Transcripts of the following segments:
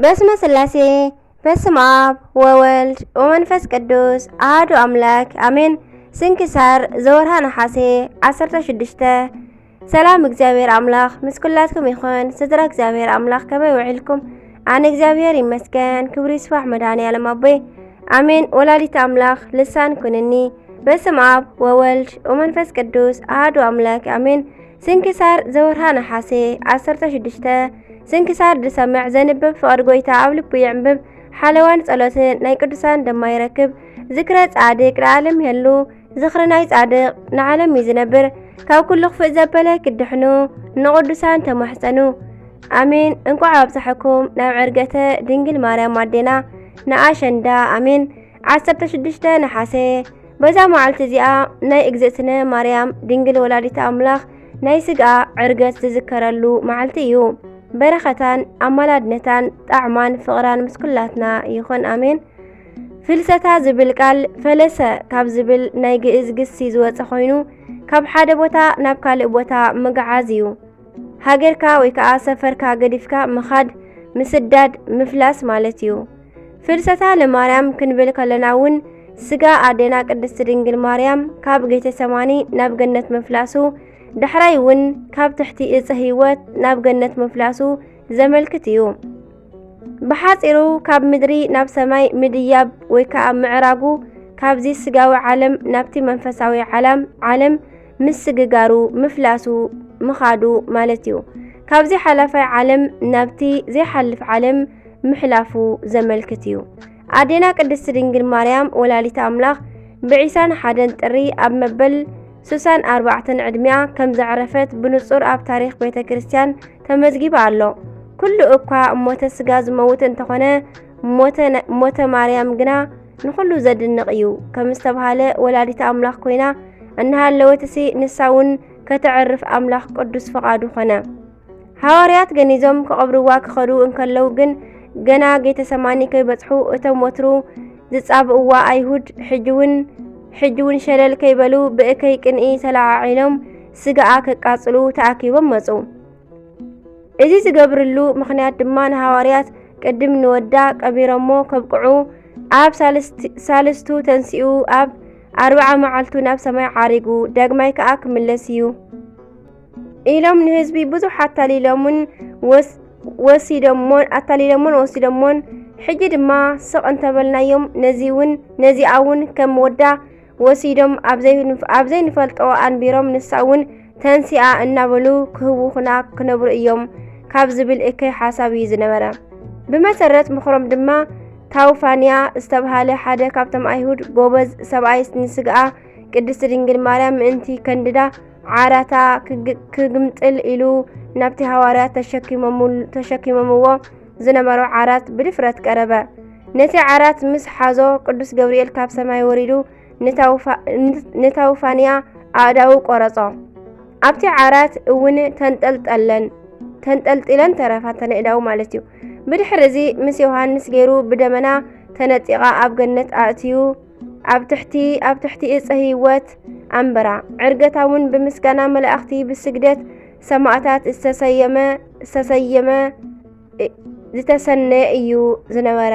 በስመ ስላሴ፣ በስመ አብ ወወልድ ወመንፈስ ቅዱስ አሐዱ አምላክ አሜን። ስንክሳር ዘወርሃ ነሐሴ ዓሰርተ ሽዱሽተ። ሰላም እግዚኣብሔር ኣምላኽ ምስ ኩላትኩም ይኹን። ስድራ እግዚኣብሔር ኣምላኽ ከመይ ውዒልኩም? ኣነ እግዚኣብሔር ይመስገን፣ ክብሪ ይስፋሕ መድኃኔ ዓለም ኣቦይ። ኣሜን። ወላዲት ኣምላኽ ልሳን ኩንኒ። በስመ አብ ወወልድ ወመንፈስ ቅዱስ አሐዱ አምላክ አሜን። ስንክሳር ዘወርሃ ነሐሴ ዓሰርተ ሽዱሽተ። ስንክሳር ዝሰምዕ ዘንብብ ፍቕሪ ጎይታ ኣብ ልቡ ይዕንብብ። ሓለዋን ጸሎትን ናይ ቅዱሳን ድማ ይረክብ። ዝክረ ጻድቅ ለዓለም ይህሉ። ዝኽሪ ናይ ጻድቅ ንዓለም እዩ ዝነብር። ካብ ኩሉ ክፍእ ዘበለ ክድሕኑ ንቅዱሳን ተማሕጸኑ። ኣሜን። እንቋዕ ኣብጽሐኩም ናብ ዕርገተ ድንግል ማርያም ኣዴና ንኣሸንዳ። ኣሜን። ዓሰርተ ሽዱሽተ ነሓሴ። በዛ መዓልቲ እዚኣ ናይ እግዝእትነ ማርያም ድንግል ወላዲተ ኣምላኽ ናይ ስግኣ ዕርገት ዝዝከረሉ መዓልቲ እዩ። በረኸታን ኣማላድነታን ጣዕማን ፍቕራን ምስ ኩላትና ይኹን። ኣሜን። ፍልሰታ ዝብል ቃል ፈለሰ ካብ ዝብል ናይ ግእዝ ግሲ ዝወጸ ኮይኑ፣ ካብ ሓደ ቦታ ናብ ካልእ ቦታ ምጉዓዝ እዩ። ሃገርካ ወይ ከኣ ሰፈርካ ገዲፍካ ምኻድ፣ ምስዳድ፣ ምፍላስ ማለት እዩ። ፍልሰታ ለማርያም ክንብል ከለና እውን ስጋ ኣዴና ቅድስት ድንግል ማርያም ካብ ጌተሰማኒ ናብ ገነት ምፍላሱ፣ ዳሕራይ እውን ካብ ትሕቲ እፀ ህይወት ናብ ገነት ምፍላሱ ዘመልክት እዩ። ብሓጺሩ ካብ ምድሪ ናብ ሰማይ ምድያብ ወይ ከኣ ምዕራጉ፣ ካብዚ ስጋዊ ዓለም ናብቲ መንፈሳዊ ዓለም፣ ዓለም ምስግጋሩ፣ ምፍላሱ፣ ምኻዱ ማለት እዩ። ካብዚ ሓላፋይ ዓለም ናብቲ ዘይሓልፍ ዓለም ምሕላፉ ዘመልክት እዩ። ኣዴና ቅድስት ድንግል ማርያም ወላዲተ ኣምላኽ ብዒስራን ሓደን ጥሪ ኣብ መበል ሱሳን ኣርባዕተን ዕድሚኣ ከም ዘዕረፈት ብንጹር ኣብ ታሪኽ ቤተ ክርስቲያን ተመዝጊቡ ኣሎ። ኩሉ እኳ ሞተ ስጋ ዝመውት እንተኾነ፣ ሞተ ነ-፣ ሞተ ማርያም ግና ንኹሉ ዘድንቕ እዩ። ከም ዝተባህለ ወላዲተ ኣምላኽ ኮይና እናሃለወትሲ ንሳ እውን ከተዕርፍ ኣምላኽ ቅዱስ ፍቓዱ ኾነ። ሃዋርያት ገኒዞም ክቐብርዋ ክኸዱ እንከለዉ ግን ገና ጌተሰማኒ ከይበጽሑ እቶም ወትሩ ዝጻብእዋ ኣይሁድ ሕጂ እውን፣ ሕጂ እውን ሸለል ከይበሉ ብእከይ ቅንኢ ተለዓዒሎም ስጋኣ ከቃጽሉ ተኣኪቦም መጹ። እዚ ዝገብርሉ ምኽንያት ድማ ንሃዋርያት ቅድም ንወዳ ቀቢሮሞ ከብቅዑ፣ ኣብ ሳልስቲ-፣ ሳልስቱ ተንሲኡ፣ ኣብ ኣርብዓ መዓልቱ ናብ ሰማይ ዓሪጉ፣ ዳግማይ ከኣ ክምለስ እዩ ኢሎም ንህዝቢ ብዙሕ ኣታሊሎምን ወስ-፣ ወሲዶሞን፣ ኣታሊሎሞን ወሲዶሞን። ሕጂ ድማ ስቕ እንተበልናዮም ነዚ እውን፣ ነዚኣ እውን ከም ወዳ ወሲዶም ኣብ ዘይንፍ-፣ ኣብ ዘይንፈልጦ ኣንቢሮም፣ ንሳ እውን ተንሲኣ እናበሉ ክህውኹና ክነብሩ እዮም ካብ ዝብል እከይ ሓሳብ እዩ ዝነበረ። ብመሰረት ምኽሮም ድማ ታውፋንያ ዝተብሃለ ሓደ ካብቶም ኣይሁድ ጎበዝ ሰብኣይ ንስግኣ ቅድስት ድንግል ማርያም ምእንቲ ከንድዳ ዓራታ ክግ-፣ ክግምጥል ኢሉ ናብቲ ሃዋርያት ተሸኪሞምል-፣ ተሸኪሞምዎ ዝነበሩ ዓራት ብድፍረት ቀረበ። ነቲ ዓራት ምስ ሓዞ ቅዱስ ገብርኤል ካብ ሰማይ ወሪዱ ንታውፋ-፣ ንታውፋንያ ኣእዳዉ ቆረጾ። ኣብቲ ዓራት እውን ተንጠልጠለን፣ ተንጠልጢለን ተረፋ፣ ተን ኣእዳዉ ማለት እዩ። ብድሕሪ እዚ ምስ ዮሃንስ ገይሩ ብደመና ተነጢቓ ኣብ ገነት ኣእትዩ ኣብ ትሕቲ፣ ኣብ ትሕቲ እፀ ህይወት ኣንበራ። ዕርገታ እውን ብምስጋና መላእኽቲ ብስግደት ሰማእታት ዝተሰየመ፣ ዝተሰየመ እ-፣ ዝተሰነየ እዩ ዝነበረ።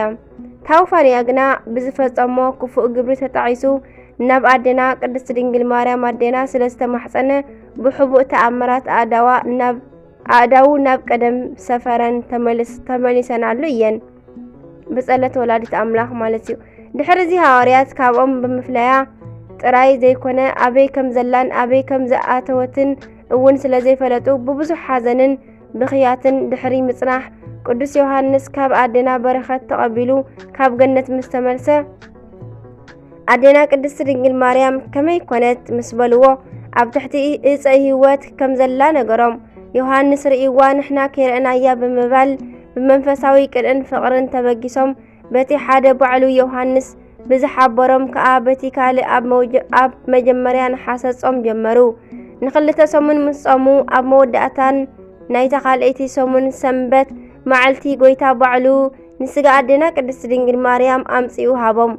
ታውፋንያ ግና ብዝፈጸሞ ክፉእ ግብሪ ተጣዒሱ ናብ ኣዴና ቅድስት ድንግል ማርያም ኣዴና ስለ ዝተማሕጸነ ብሕቡእ ተኣምራት ኣእዳዋ ናብ፣ ኣእዳዉ ናብ ቀደም ሰፈረን ተመልስ-፣ ተመሊሰናሉ እየን። ብጸሎት ወላዲት ኣምላኽ ማለት እዩ። ድሕሪ እዚ ሃዋርያት ካብኦም ብምፍላያ ጥራይ ዘይኮነ ኣበይ ከም ዘላን ኣበይ ከም ዝኣተወትን እውን ስለ ዘይፈለጡ ብብዙሕ ሓዘንን ብኽያትን ድሕሪ ምጽናሕ፣ ቅዱስ ዮሃንስ ካብ ኣዴና በረኸት ተቐቢሉ ካብ ገነት ምስ ተመልሰ፣ ኣዴና ቅድስቲ ድንግል ማርያም ከመይ ኮነት ምስ በልዎ፣ ኣብ ትሕቲ እፀ ህይወት ከም ዘላ ነገሮም። ዮሃንስ ርእይዋ፣ ንሕና ከይረእናያ ብምባል ብመንፈሳዊ ቅንእን ፍቕርን ተበጊሶም፣ በቲ ሓደ ባዕሉ ዮሃንስ ብዝሓበሮም ከኣ በቲ ካልእ ኣብ መውጀ-፣ ኣብ መጀመርያ ነሓሰ ጾም ጀመሩ። ንኽልተ ሰሙን ምስ ጾሙ፣ ኣብ መወዳእታን ናይታ ካልኣይቲ ሰሙን ሰንበት መዓልቲ፣ ጐይታ ባዕሉ ንስጋ ኣዴና ቅድስቲ ድንግል ማርያም ኣምጺኡ ሃቦም።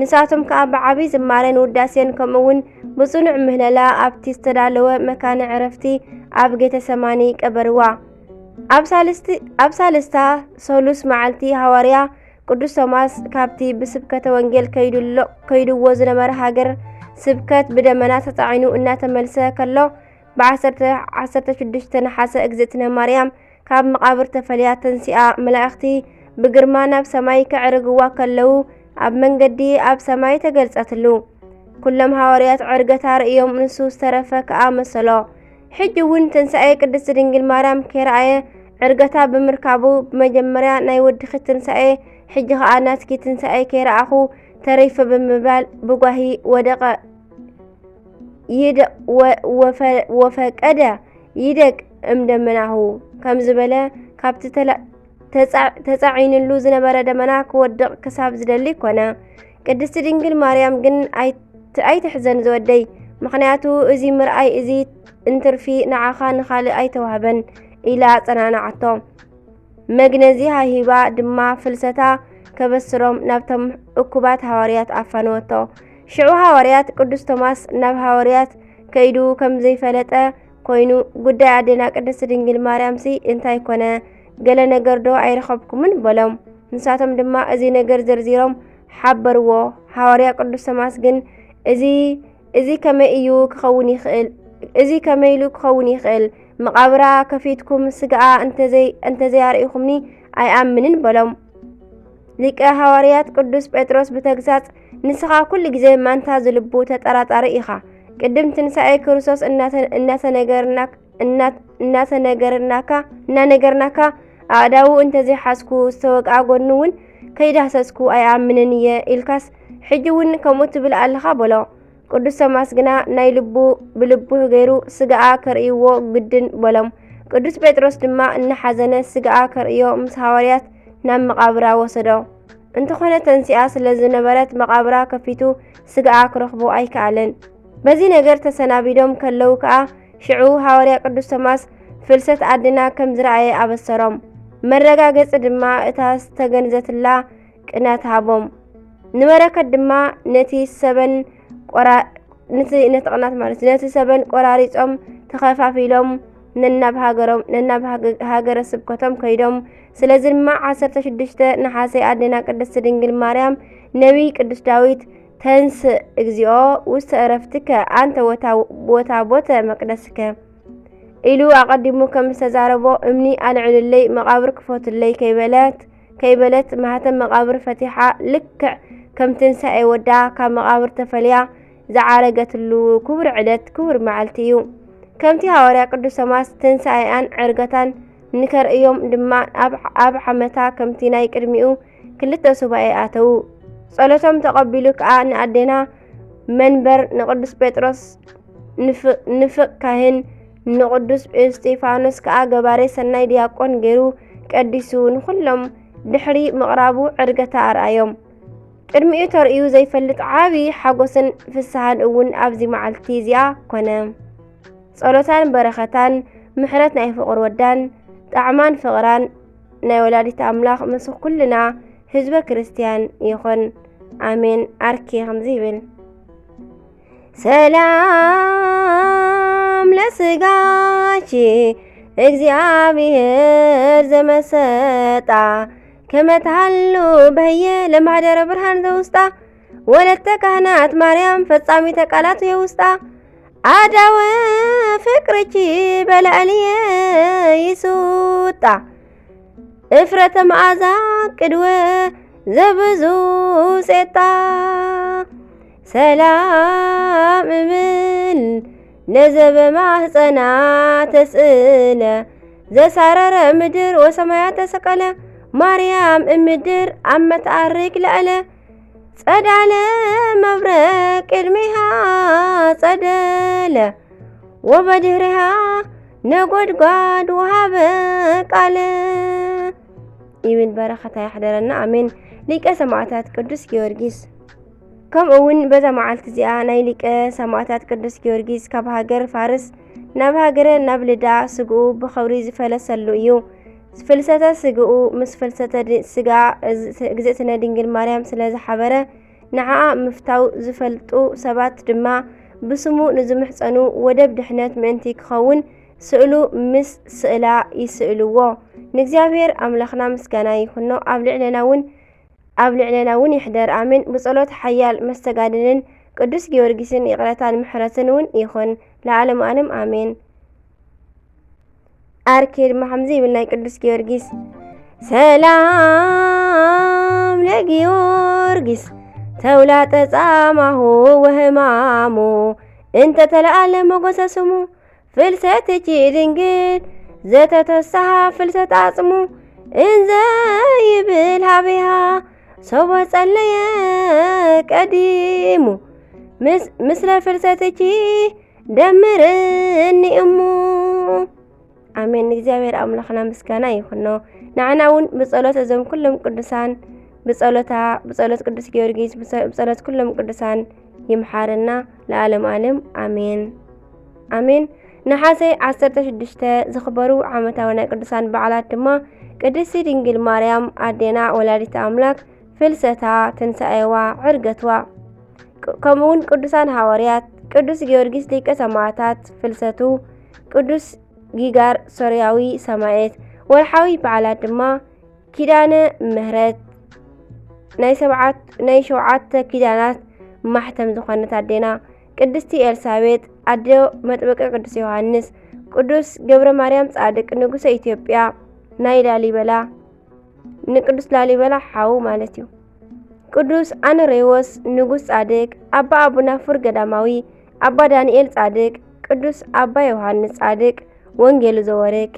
ንሳቶም ከኣ ብዓቢ ዝማሬን ውዳሴን ከምኡውን ብጽኑዕ ምህለላ ኣብቲ ዝተዳለወ መካነ ዕረፍቲ ኣብ ጌተሰማኒ ቀበርዋ። ኣብ ሳልስቲ-፣ ኣብ ሳልስታ ሰሉስ መዓልቲ ሃዋርያ ቅዱስ ቶማስ ካብቲ ብስብከተ ወንጌል ከይዱሎ-፣ ከይድዎ ዝነበረ ሃገር ስብከት ብደመና ተጻዒኑ እናተመልሰ ከሎ፣ ብ ዓሰርተ፣ ዓሰርተ ሽዱሽተ ነሓሰ እግዝእትነ ማርያም ካብ መቓብር ተፈልያ ተንሲኣ፣ መላእኽቲ ብግርማ ናብ ሰማይ ከዕርግዋ ከለዉ፣ ኣብ መንገዲ ኣብ ሰማይ ተገልጸትሉ። ኩሎም ሃዋርያት ዕርገታ ርእዮም፣ ንሱ ዝተረፈ ከኣ መሰሎ። ሕጂ እውን ትንሳኤ ቅድስቲ ድንግል ማርያም ከይረኣየ ዕርገታ ብምርካቡ፣ ብመጀመርያ ናይ ወድኺ ትንሳኤ፣ ሕጂ ኸኣ ናትኪ ትንሳኤ ከይረኣኹ ተሪፈ ብምባል ብጓሂ ወደቐ። ይደ-፣ ወ-፣ ወፈ-፣ ወፈቀደ ይደቅ እምደመናሁ ከም ዝበለ፣ ካብቲ ተላ-፣ ተጻ-፣ ተጻዒንሉ ዝነበረ ደመና ክወድቕ ክሳብ ዝደሊ ኮነ። ቅድስቲ ድንግል ማርያም ግን ኣይ-፣ ኣይትሕዘን ዝወደይ፣ ምኽንያቱ እዚ ምርኣይ እዚ እንትርፊ ንዓኻ ንኻልእ ኣይተዋህበን ኢላ ኣጸናንዓቶ። መግነዚ ሃሂባ ድማ ፍልሰታ ከበስሮም ናብቶም እኩባት ሃዋርያት ኣፋነወቶ። ሽዑ ሃዋርያት ቅዱስ ቶማስ ናብ ሃዋርያት ከይዱ ከም ዘይፈለጠ ኮይኑ፣ "ጉዳይ ኣዴና ቅድስቲ ድንግል ማርያምሲ እንታይ ኮነ? ገለ ነገር ዶ ኣይረኸብኩምን?" በሎም። ንሳቶም ድማ እዚ ነገር ዘርዚሮም ሓበርዎ። ሃዋርያ ቅዱስ ቶማስ ግን፣ "እዚ፣ እዚ ከመይ እዩ ክኸውን ይኽእል? እዚ ከመይ ኢሉ ክኸውን ይኽእል? መቓብራ ከፊትኩም ስጋኣ እንተዘይ-፣ እንተዘያርኢኹምኒ ኣይኣምንን" በሎም። ሊቀ ሃዋርያት ቅዱስ ጴጥሮስ ብተግሳጽ፣ "ንስኻ ኩሉ ግዜ ማንታ ዝልቡ ተጠራጣሪ ኢኻ። ቅድም ትንሳኤ ክርስቶስ እናተ-፣ እናተነገርና-፣ እና-፣ እናተነገርናካ፣ እናነገርናካ ኣእዳዉ እንተዘይሓዝኩ ዝተወግኣ ጎኑ እውን ከይዳህሰስኩ ኣይኣምንን እየ ኢልካስ ሕጂ እውን ከምኡ ትብል ኣለኻ?" በሎ። ቅዱስ ቶማስ ግና ናይ ልቡ ብልቡ ገይሩ ስጋኣ ከርእይዎ ግድን በሎም። ቅዱስ ጴጥሮስ ድማ እናሓዘነ ስጋኣ ከርእዮ ምስ ሃዋርያት ናብ መቓብራ ወሰዶ። እንተኾነ ተንሲኣ ስለ ዝነበረት መቓብራ ከፊቱ ስጋኣ ክረኽቦ ኣይከኣለን። በዚ ነገር ተሰናቢዶም ከለዉ ከኣ ሽዑ ሃዋርያ ቅዱስ ቶማስ ፍልሰት ኣድና ከም ዝረኣየ ኣበሰሮም። መረጋገጺ ድማ እታ ዝተገንዘትላ ቅናት ሃቦም። ንበረከት ድማ ነቲ ሰበን ቆራ-፣ ነቲ፣ ነቲ ቅናት ማለት እዩ። ነቲ ሰበን ቆራሪጾም ተኸፋፊሎም ነናብ ሃገሮም፣ ነናብ ሃገ-፣ ሃገረ ስብከቶም ከይዶም። ስለዚ ድማ ዓሰርተ ሽዱሽተ ነሓሰ ኣዴና ቅድስቲ ድንግል ማርያም ነቢይ ቅዱስ ዳዊት "ተንስእ እግዚኦ ውስተ ዕረፍትከ ኣንተ ወታ-፣ ወታቦተ መቅደስከ" ኢሉ ኣቐዲሙ ከም ዝተዛረቦ፣ "እምኒ ኣልዕልለይ፣ መቓብር ክፈቱለይ" ከይበለት፣ ከይበለት ማህተም መቓብር ፈቲሓ፣ ልክዕ ከም ትንሳኤ ወዳ ካብ መቓብር ተፈልያ ዝዓረገትሉ ክቡር ዕለት፣ ክቡር መዓልቲ እዩ። ከምቲ ሃዋርያ ቅዱስ ቶማስ ትንሳኤኣን ዕርገታን ንከርእዮም ድማ ኣብ፣ ኣብ ሓመታ ከምቲ ናይ ቅድሚኡ ክልተ ሱባኤ ኣተዉ። ጸሎቶም ተቐቢሉ ከኣ ንኣዴና መንበር ንቅዱስ ጴጥሮስ ንፍ-፣ ንፍቕ ካህን፣ ንቅዱስ እስጢፋኖስ ከኣ ገባሬ ሰናይ ዲያቆን ገይሩ ቀዲሱ ንኹሎም ድሕሪ ምቕራቡ ዕርገታ ኣርኣዮም። ቅድሚኡ ተርእዩ ዘይፈልጥ ዓቢ ሓጎስን ፍስሃን እውን ኣብዚ መዓልቲ እዚኣ ኮነ። ጸሎታን በረኸታን፣ ምሕረት ናይ ፍቑር ወዳን፣ ጣዕማን ፍቕራን ናይ ወላዲት ኣምላኽ ምስ ኩልና ህዝበ ክርስትያን ይኹን። ኣሜን። ኣርኬ ከምዚ ይብል። ሰላም ለስጋኪ እግዚኣብሔር ዘመሰጣ፣ ከመ ትሃሉ በህየ ለማህደረ ብርሃን ዘውስጣ፣ ወለተ ካህናት ማርያም ፈጻሚተ ቃላት የውስጣ፣ ኣዳወ ፍቅርኪ በላዕልየ ይስውጣ፣ እፍረተ መዓዛ ቅድወ ዘብዙ ሴጣ። ሰላም እብል ነዘበ ማህፀና ተስእለ፣ ዘሳረረ ምድር ወሰማያ ተሰቀለ፣ ማርያም እምድር ኣብ መትኣርግ ለዐለ፣ ጸዳለ መብረቅ ቅድሚሃ ጸደለ፣ ወበድህሪሃ ነጎድጓድ ወሃበ ቃለ። ይብል። በረኸታ ይሕደረና፣ ኣሜን። ሊቀ ሰማዕታት ቅዱስ ጊዮርጊስ። ከምኡ እውን በዛ መዓልቲ እዚኣ ናይ ሊቀ ሰማዕታት ቅዱስ ጊዮርጊስ ካብ ሃገር ፋርስ ናብ ሃገረ ናብ ልዳ ስግኡ ብኸብሪ ዝፈለሰሉ እዩ። ፍልሰተ ስግኡ ምስ ፍልሰተ ድ-፣ ስጋ እዝ-፣ እግዝእትነ ድንግል ማርያም ስለ ዝሓበረ፣ ንዓኣ ምፍታው ዝፈልጡ ሰባት ድማ ብስሙ ንዝምሕጸኑ ወደብ ድሕነት ምእንቲ ክኸውን ስእሉ ምስ ስእላ ይስእልዎ። ንእግዚኣብሔር ኣምላኽና ምስጋና ይኹኖ፣ ኣብ ልዕለና እውን ኣብ ልዕለና እውን ይሕደር። ኣሜን። ብጸሎት ሓያል መስተጋድልን ቅዱስ ጊዮርጊስን ይቕረታን ምሕረትን እውን ይኹን ለዓለም ኣለም ኣሜን። ኣርኬ ድማ ከምዚ ይብል ናይ ቅዱስ ጊዮርጊስ፣ ሰላም ለጊዮርጊስ ተውላጠ ጻማሁ ወህማሙ እንተ ተለዓለ መጎሰ ስሙ፣ ፍልሰትኪ ድንግል ዘተተሳሃ ፍልሰት ኣጽሙ እንዘ ይብል ሃቢሃ ሶበ ጸለየ ቀዲሙ ምስ- ምስለ ፍልሰትኪ ደምርኒ እሙ። ኣሜን። ንእግዚኣብሔር ኣምላኽና ምስጋና ይኹኖ። ንዓና እውን ብጸሎት እዞም ኩሎም ቅዱሳን ብጸሎታ ብጸሎት ቅዱስ ጊዮርጊስ ብጸ- ብጸሎት ኩሎም ቅዱሳን ይምሓረና ለዓለም ኣለም ኣሜን። ኣሜን። ነሓሰ ዓሰርተ ሽዱሽተ ዝኽበሩ ዓመታዊ ናይ ቅዱሳን በዓላት ድማ ቅድስቲ ድንግል ማርያም ኣዴና ወላዲተ ኣምላክ ፍልሰታ፣ ትንሳኤዋ፣ ዕርገትዋ፣ ቅ- ከምኡውን ቅዱሳን ሃዋርያት፣ ቅዱስ ጊዮርጊስ ሊቀ ሰማዕታት ፍልሰቱ፣ ቅዱስ ጊጋር ሶርያዊ ሰማዕት። ወርሓዊ በዓላት ድማ ኪዳነ ምህረት ናይ ሰብዓት ናይ ሸውዓተ ኪዳናት ማሕተም ዝኾነት ኣዴና ቅድስቲ ኤልሳቤጥ ኣዶ መጥምቀ ቅዱስ ዮሃንስ፣ ቅዱስ ገብረ ማርያም ጻድቅ ንጉሰ ኢትዮጵያ ናይ ላሊበላ ንቅዱስ ላሊበላ ሓው ማለት እዩ። ቅዱስ ኣኖሬዎስ ንጉስ ጻድቅ፣ ኣባ ኣቡናፉር ገዳማዊ፣ ኣባ ዳንኤል ጻድቅ፣ ቅዱስ ኣባ ዮሃንስ ጻድቅ ወንጌሉ ዘወርቅ።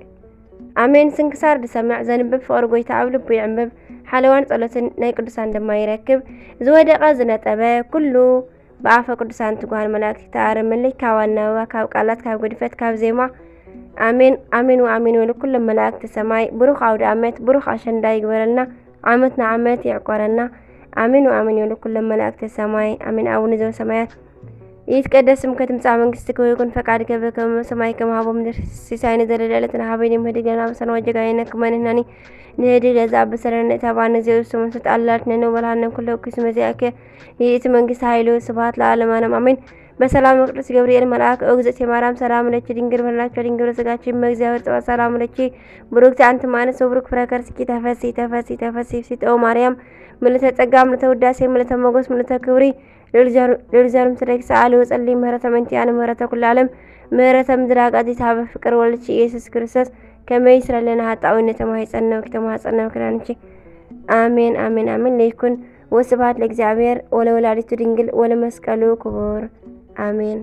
ኣሜን። ስንክሳር ዝሰምዕ ዘንብብ ፍቕሪ ጎይታ ኣብ ልቡ ይዕምብብ፣ ሓለዋን ጸሎትን ናይ ቅዱሳን ድማ ይረክብ። ዝወደቐ ዝነጠበ ኩሉ ብኣፈ ቅዱሳን ትጉሃን መላእክት ይተኣረመለይ፣ ካብ ኣናብባ፣ ካብ ቃላት፣ ካብ ግድፈት፣ ካብ ዜማ። ኣሜን ኣሜን ወኣሜን ወለኩሎም መላእክተ ሰማይ። ብሩኽ ኣውደ ኣመት፣ ብሩኽ ኣሸንዳ ይግበረልና፣ ዓመት ንዓመት ይዕቆረና። ኣሜን ወኣሜን ወለኩሎም መላእክተ ሰማይ። ኣሜን። ኣቡነ ዘበሰማያት ይትቀደስ ስምከ ትምጻእ መንግስትከ ወይኩን ፈቃድከ በከመ በሰማይ ከማሁ በምድር። ሲሳይነ ዘለለ ዕለትነ ሀበነ ዮም ህድግ ለነ አበሳነ ወጌጋየነ ከመ ንሕነኒ ንህድግ ለዘ አበሰለነ ኢታብአነ እግዚኦ ውስተ መንሱት አላልትነነ ወበልሃነ ኩለ ኩስ መዚአከ ይእቲ መንግስት ኃይሉ ስብሐት ለዓለመ ዓለም አሜን። በሰላም ቅዱስ ገብርኤል መልአክ ኦ እግዝእትየ ማርያም ሰላም ለኪ ድንግል በድናኪ ድንግል በስጋኪ እመ እግዚአብሔር ጸባኦት ሰላም ለኪ ብሩክቲ አንቲ እም አንስት ወብሩክ ፍሬ ከርስኪ ተፈሲ ተፈሲ ተፈሲ ፍሲት ኦ ማርያም ምልዕተ ጸጋ ምልዕተ ውዳሴ ምልዕተ ሞገስ ምልዕተ ክብሪ ልዑል ዘር ምስሌኪ ሰአሊ ወጸሊ ምህረተ መንቲያ ንምህረተ ኩሉ ዓለም ምህረተ ምድር አቃጺት ሀበ ፍቅር ወልድኪ ኢየሱስ ክርስቶስ ከመ ይስረለነ ኃጣውኢነ ተማሂጸነኪ ተማህጸነኪ ኪዳንኪ አሜን አሜን አሜን። ለይኩን ወስብሐት ለእግዚአብሔር ወለወላዲቱ ድንግል ወለመስቀሉ ክቡር አሜን።